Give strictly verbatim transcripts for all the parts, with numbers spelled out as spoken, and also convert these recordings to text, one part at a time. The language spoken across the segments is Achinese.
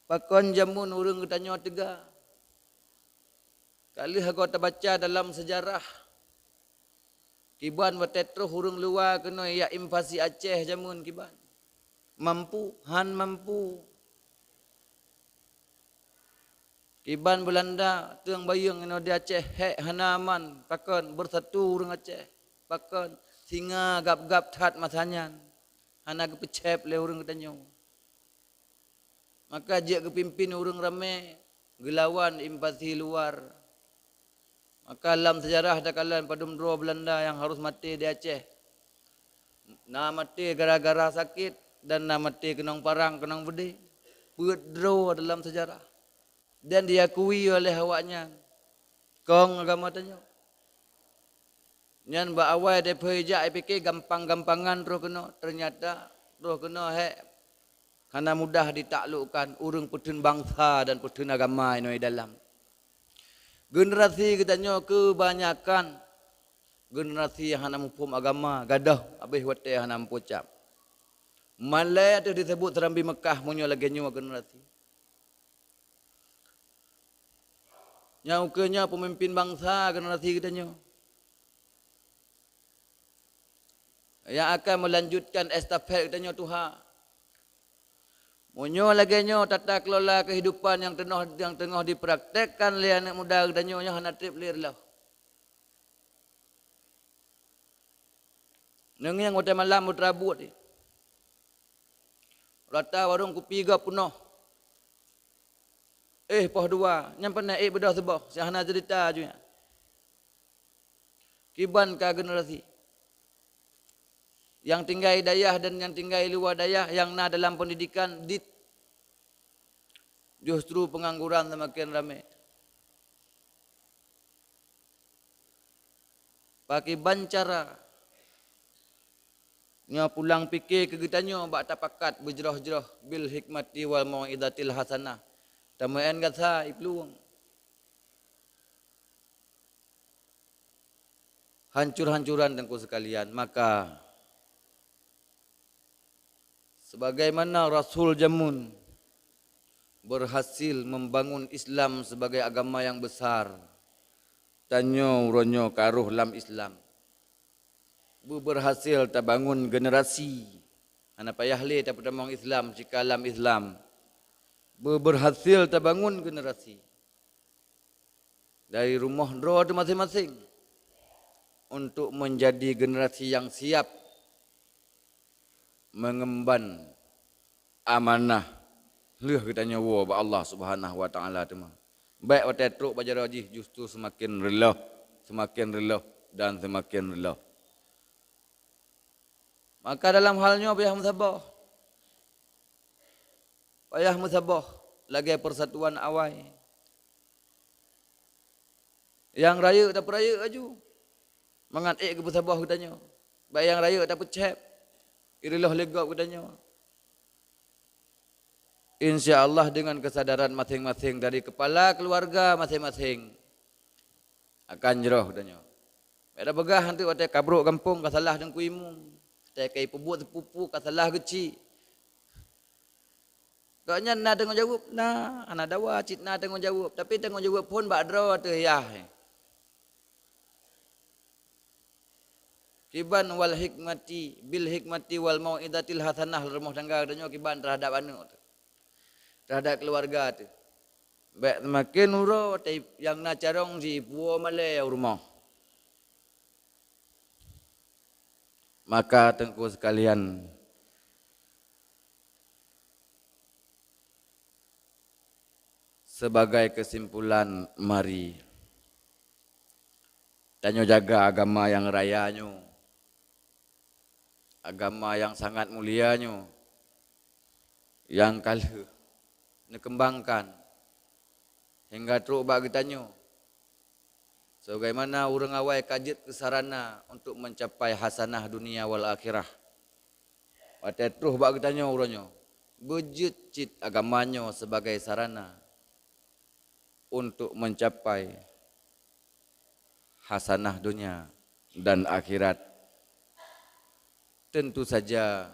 Pakon jameun ureuëng geutanyoe teuga? Ka lheueh goe tabaca dalam seujarah, kiban watée troh ureuëng luwa keunoe jak invasi Aceh jameun kiban. Mampu? Han mampu. Kiban Beulanda teungoh bayeueng inoe di Aceh hék hana aman, pakon, beusatu ureuëng Aceh, pakon, singa gab-gab that masa nyan, hana geupeucéb lé ureuëng geutanyoe. Maka jeuet geupimpén ureuëng ramé geulawan invasi luar. Maka lam seujarah takalon padum droe Beulanda nyang harôh maté di Aceh. Na maté gara-gara sakét dan na maté keunong parang, keunong beudé. Peuet droe dalam seujarah. Dan diakui oleh awaknyan kong agama tanyoe. Nyan bak awai dipeuhijak, ipike gampang-gampangan troh keunoe, teunyata troh keunoe hék hana mudah ditaklukkan ureuëng peutheun bansa dan peutheun agama inoe dalam. Generasi geutanyoe keubanyakan generasi nyang hana muphom agama, gadôh habéh watée hana meupucam. Malée teuh disebut seurambi Meukah meunyoe lagée nyoe generasi. Nyang ukeue nyoe peumimpin bansa generasi geutanyoe nyang akan meulanjutkan estafet geutanyoe tuha. Meunyoe lagée nyoe tata kelola keuhidupan nyang teunoh, nyang teungoh dipraktekkan lé aneuëk muda geutanyoe nyoe hana treb lé reuloh. Neungieng watée malam beuteurabot, rata warong kupi gob peunoh. Eh, poh dua, nyang peureunah ék beudôh siboh, si hana ceurita ju nyan. Kiban ka generasi nyang tinggai dayah dan nyang tinggai luwa dayah nyang na dalam peundidikan dit, justru peungangguran seumaken ramé. Pakiban cara nyoe pulang pike keu geutanyoe bak tapakat beujroh-jroh bil hikmati wal mau'izatil hasanah. Tameu'en gata iplueng. Hancur-hancuran teungku sekalian, maka sebagaimana Rasul jameun berhasil membangun Islam sebagai agama yang besar, tanyoe uroe nyoe ka rhoh lam Islam. Beuberhasil tabangun generasi, hana payah lé tapeutamong Islam sikalam Islam. Beuberhasil tabangun generasi dari rumoh droe teuh maséng-maséng untuk menjadi generasi yang siap mengemban amanah lheueh geutanyoe woe bak Allah Subhanahu wa Taala teuma. Bék watée trok bak jaroe jih justru seumaken reuloh, seumaken reuloh, dan seumaken reuloh. Maka dalam hal nyoe payah meusaboh. Payah meusaboh lagée persatuan awai. Nyang rayeuk tapeurayeuk laju, mangat ék geupeusaboh geutanyoe. Bék nyang rayeuk tapeucéb, ireuloh lé gob geutanyoe. Insya Allah dengan kesadaran maséng-maséng dari kepala keluarga maséng-maséng akan jroh geutanyoe. Bék tapeugah nanti watée ka brok gampông ka salah Teungku Imum, watée ka ipeubuet sepupu ka salah geuchik. Gobnyan na tanggong jaweueb? Na, hana dawa cit na tanggong jaweueb, tapi tanggong jaweueb phon bak droe teuh yah. Kiban wal hikmati, bil hikmati wal mau'izatil hasanah rumoh tangga geutanyoe kiban terhadap aneuëk teuh, terhadap keluarga teuh. Bék seumaken uroe watée nyang na carông jipuwoe malée u rumoh. Maka teungku sekalian, sebagai kesimpulan, mari tanyoe jaga agama nyang raya nyoe, agama nyang sangat mulia nyoe, nyang ka lheueh neukeumbangkan hingga trok bak geutanyoe. Sebagaimana ureuëng awai ka jeuet keu sarana untuk mencapai hasanah dunia wal akhirah, watée troh bak geutanyoe uroe nyoe, beujeuet cit agama nyoe sebagai sarana untuk mencapai hasanah dunia dan akhirat. Tentu saja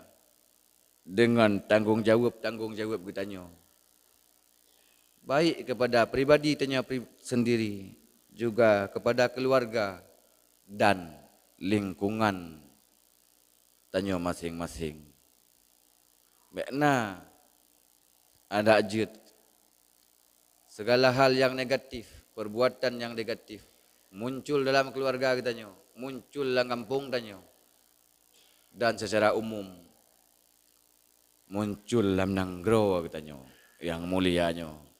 dengan tanggong jaweueb-tanggong jaweueb geutanyoe. baik kepada pribadi tanyoe pri-, sendiri, juga kepada keluarga dan lingkungan tanyoe masing-masing. Bék na adak jeuet segala hal nyang negatif, perbuatan nyang negatif muncul dalam keluarga geutanyoe, muncul lam gampông tanyoe, dan secara umum muncul lam nanggroe geutanyoe nyang mulia nyoe.